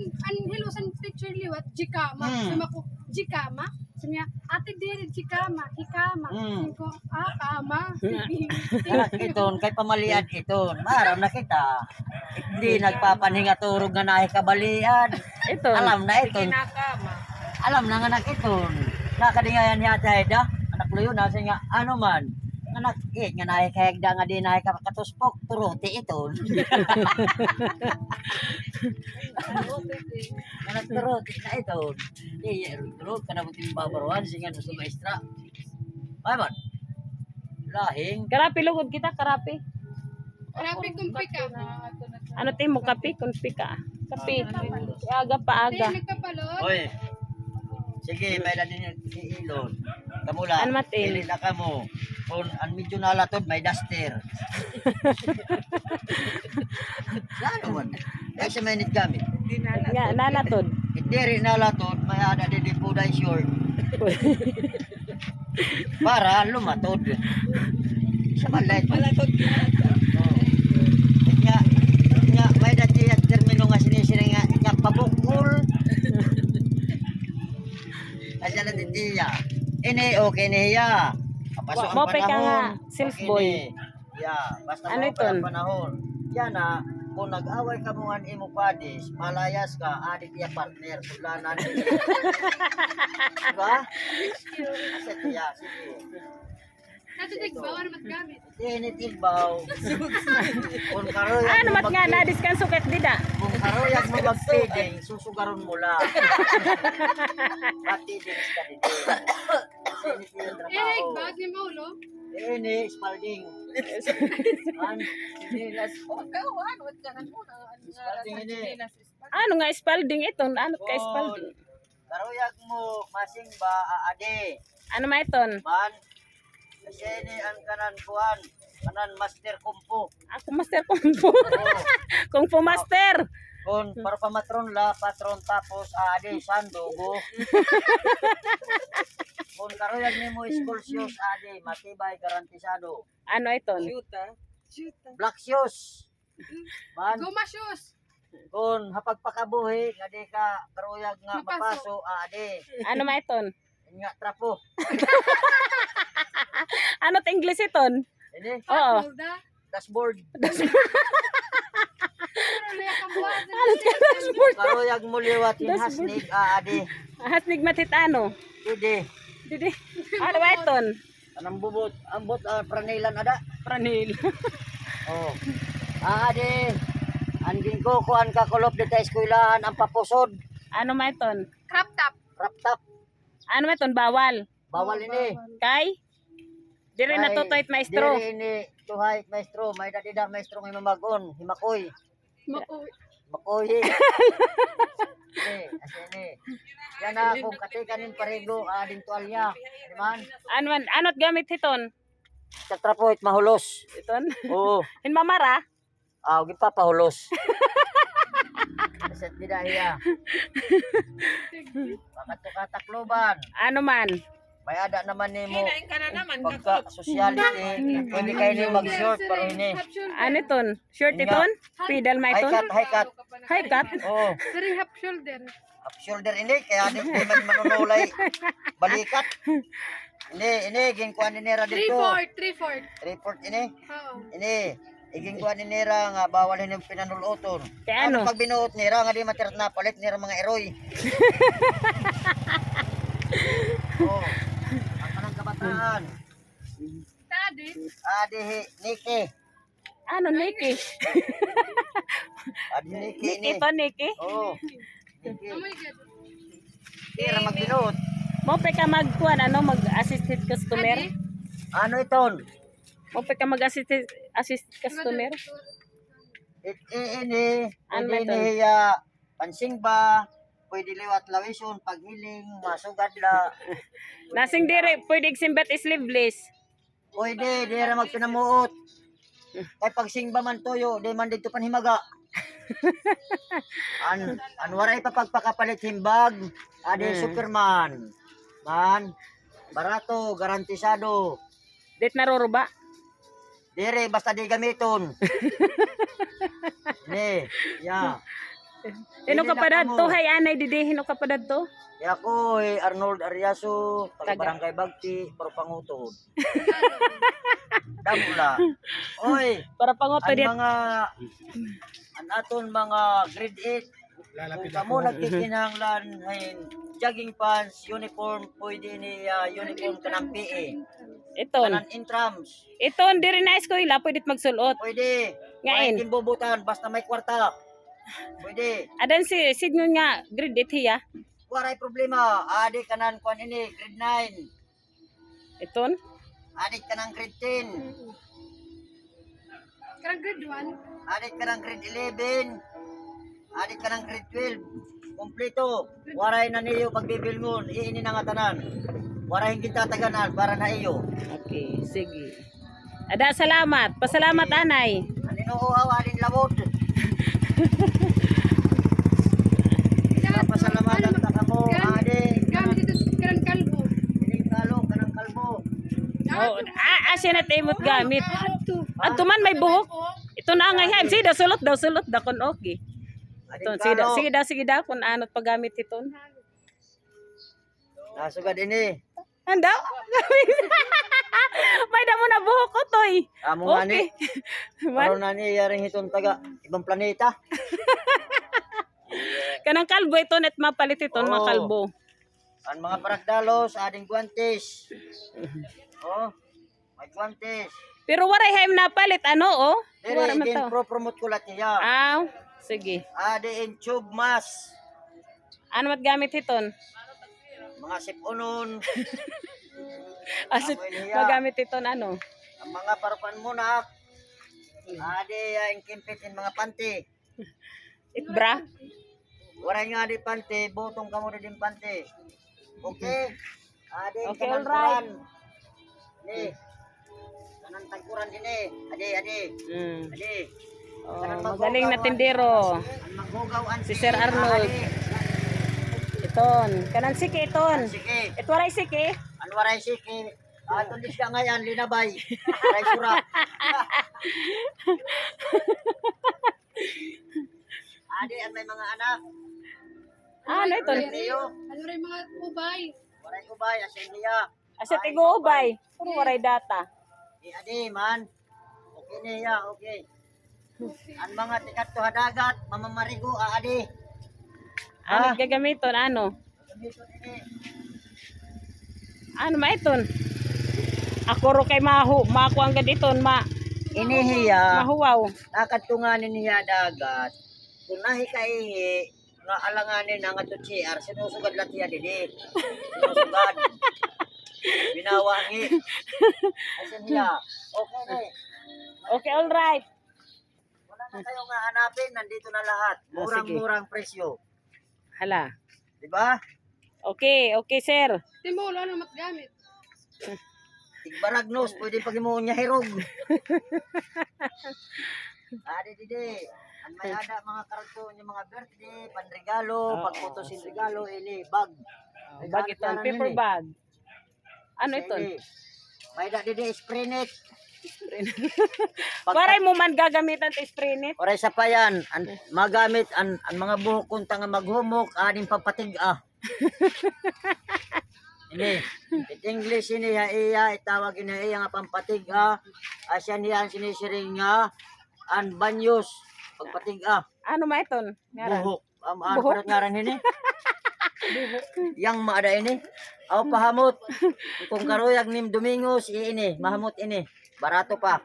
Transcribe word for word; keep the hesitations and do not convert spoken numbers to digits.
An hilusan teacher liwat, jikama. Hmm. Sabi ko, jikama? Sabi niya, "Ate, diri jikama, hikama." Hmm. Sabi ko, "Ah, kama." Anak iton, kay pamalian iton. Maaram na kita. Di nagpapanhingaturog nga naay kabalian. Iton. Alam na iton. Alam na nga anak iton. Nakadingayan niya ate Haida. Anak luyo na siya nga, ano man. Nga anak, eh, nga naay kahigda nga di naay ka-, katuspok, turuti iton. Nga nagturuti na iton. Eh, eh, turot ka na mo timbabaruan, siya nga sa maestra. Ay man. Lahing. Karapi lugod kita, karapi. Karapi kun pika. Ano timo kape kun pika? Kape. Aga pa aga. Oy. Sige, may-ada dinhi iilon. Kamo la. Ano, Martin? Pili na kamo. Kun an medyo nalatod, may duster. Ano man? Kay sa mainit gamit. Nga, nalatod. Diri nalatod, may-ada didi puday short. Para lumatod. Sa balay. Malatod ka. Oo. Nga, nga, may-ada didi termino nga sinisiring nga, nga pabukol. Asya na didi iya. Ini, okay ni iya. Mao pa ka nga sales boy. Ya, basta ano iton? Panahon. Yana, kun nag-away kamo ngan imo padis, malayas ka, adi iya partner, sudlanan. Di ba? Sige, sige. Nasa tigbaw, ano mat gamit? Ini tigbaw. Kun karuyag mo magpiding. Ano mat nga, nadiskanso ka dida? Kun karuyag mo magpiding, susugaron mo la. Magpiding ka didi. Ini tigbaw, di mo ulo? Ini, Spalding. An? Chinelas. Spalding ini. Ano nga Spalding iton? Ano ka Spalding? Karuyag mo masingba, aadi. Ano man iton? Man, kasi ini an kanan kuan, kanan master kung fu. Ako master kung fu. Oo. Kung fu master. Kun para pamatron la, patron tapos aadi, sandugo. Kun karuyag nimo school shoes, aadi, matibay, garantisado. Ano iton? Shoes, ah. Shoes, ah. Black shoes. Man. Goma shoes. Kun ha pagpakabuhi nga di ka karuyag nga mapaso, aadi. Ano man iton? Nga trapo. Ano it English iton? Ini? Oo. Dashboard. Dashboard. Ano it dashboard? Karuyag mo liwat hin hasnig, aadi. Hasnig mat hit ano? Didi. Didi. Ano ba iton? Anong bubot? Ambot, ah, pranilan ada. Pranil. Oh. Aadi, an ginkukuan ka kulop dida ha eskwelahan, an papusod. Ano man iton? Crop top. Crop top. Ano man iton? Bawal. Bawal ini. Kay? Diri natutuhay it maestro. Diri ini tuhay it maestro. May-ada dida maestro nga mamag-on, himakoy. Makoy. Makoy. Eh, as ini. Yana, kun katikan hin parigo, aadi hin tuwalya. Di man? Ano man, ano it gamit hiton? Sa trapo, it mahulos. Iton? Oo. Hin mamara? Ah, ginpapahulos. Kaset dida hiya. Pakadto ka Tacloban. Ano man? May-ada naman nimo pagka-sociality. Pwede kay ini mag-short, pero ini. Ano iton? Short iton? Pedal man iton? High cut, high cut. High cut? Oo. Diri half shoulder. Half shoulder ini, kay di man manunulay balikat. Ini, ini, ginkuan ini ra didto. Three-fourth, three-fourth. Three-fourth ini? Oo. Ini. Iginkuan ini ra nga bawal ini pinanul-oton. Kay ano? Ano pagbinuot nira nga di matira napalit nira mga iroy? Oh, an kanang kabataan. Tadi. Adi hi Niki. Ano, Niki? Adi Niki ini. Niki to, Niki? Oo. Niki. Amoy gad. Di ra magbinuot. Mao pa ka magkuan, ano, mag-assist hit customer? Adi. Ano iton? Mao pa ka mag-assist, assist customer? It, i-, ini, ano pwede man iton? Ini hiya pansingba, pwede liwat lawison, paghiling, masugad la. Nasing diri, pwede igsimba it sleeveless. Pwede, diri magpinamuot. Kay pagsingba man tuyo, di man didto panhimaga. An, an waray pa pagpakapalit hin bag, adi Superman. Man, barato, garantisado. Di it naruruba? Diri, basta di gamiton. Ni, ya. Hino ka pa dadto, hay anay didi, hino ka pa dadto? Ako, eh, Arnold Ariaso, taga Barangay Bagti, pero pangutod. Damo la. Oy, para pangutod an mga, an aton mga grade eight, kung kamo nagkikinahanglan hin jogging pants, uniform, pwede ini, ah, uniform kanan P E. Iton. Kanan intrams. Iton, diri na eskwela, pwede magsul-ot. Pwede. Ngain. Waray ginbubutan, basta may kwarta. Pwede. Adan si Sidngon nga grade eight hiya. Waray problema. Adi kanan kuan ini, grade nine. Iton? Adi kanan grade ten. Kanan grade one? Adi kanan grade eleven. Adi kanan grade twelve. Kompleto. Waray na niyo pagbibilngon. Iini na ngatanan. Waray gintataganan para na iyo. Okay, sige. Ada, salamat. Pasalamat, anay. An inuuhaw, adin lawod. Pasalamatan ta kamo, adi. Gamit ito, kanan kalbo. Ining kalo, kanan kalbo. Oh, ah, ah, siya na timot gamit. Adto man may buhok. Ito na ngay, hay. Sige daw, sul-ot daw, sul-ot daw kun okay. Ito, sige daw, sige daw, sige daw, kun ano it paggamit hiton. Nasugad ini. Anda? May damo na buhok ko, Toy. Amo nga ni. Okay. Karon na ni, yaring hiton taga ibang planeta. Kanang kalbo iton, it mapalit iton, mga kalbo. An mga paragdalos, ading guwantes. Oh, may guwantes. Pero waray hay napalit, ano, oh? Diri, waray man to. Ginpro-promote ko la hiya. Ah, sige. Adi in tube mask. Ano mat gamit hiton? Mga sip-onon. Asit, amo ini hiya. Magamit hiton, ano? An mga parukan mo na. Adi, ah, in kimpit in mga panty. It bra? Waray nga di panty, butong kamo di din panty. Okay? Adi, okay, all right. Ni. Kanan tagkuran ini. Adi, adi. Mm. Adi. Oh, magaling na tindero. An maghugaw, an si Sir Arnold. Adi. Iton. Kanan siki, iton. An siki. It waray siki. An waray siki. Aton disda ngay-an, linabay. Waray sura. Adi, an may mga anak. Ah, ano ito? Ano rin mga ubay? Waray ubay, asya niya. Asya tigo ubay. Puro waray data. Eh, adi man. Okay niya, okay. An mga tikadto ha dagat, mamamarigo, ah, adi. Ano gagamiton, ano? Ano ma iton? Ako ro kay mahu-, makuan gad iton, ma-, ini hiya. Mahuwaw. Nakadto ngani hiya dagat. Kun nahikaihi, nga alanganin na ngadto C R, sinusugad la hiya didi. Sinusugad. Binawangi. Asin hiya. Okay ni. Okay, all right. Wala na kayo nga hanapin, nandito na lahat. Ah, sige. Murang-murang presyo. Hala. Di ba? Okay, okay, sir. Timol, ano mat gamit? Tigbaragnos, pwede pag-imuon niya hirog. Adi, didi. An may ada, mga karagto niya, mga birthday, panregalo, pagputos in regalo, ini, bag. Oh, bag ito, paper bag. Ano iton? May da didi spray net. Waray mo man gagamitan it spray net? Waray sapayan. An magamit an, an mga buhok kunta nga maghumok, ading papatig-a. Ini, it English ini ha iya, itawag ini ha iya nga pampatig-a. Asya niya an sinisiring nga an banyos, pagpatig-a. Ano ma iton? Ngaran? Buhok. Am, ano pa ngaran ini? Yang maada ini. Aw, pahamot. Kung karuyag nim Domingos, i-, ini, mahamot ini. Barato pa.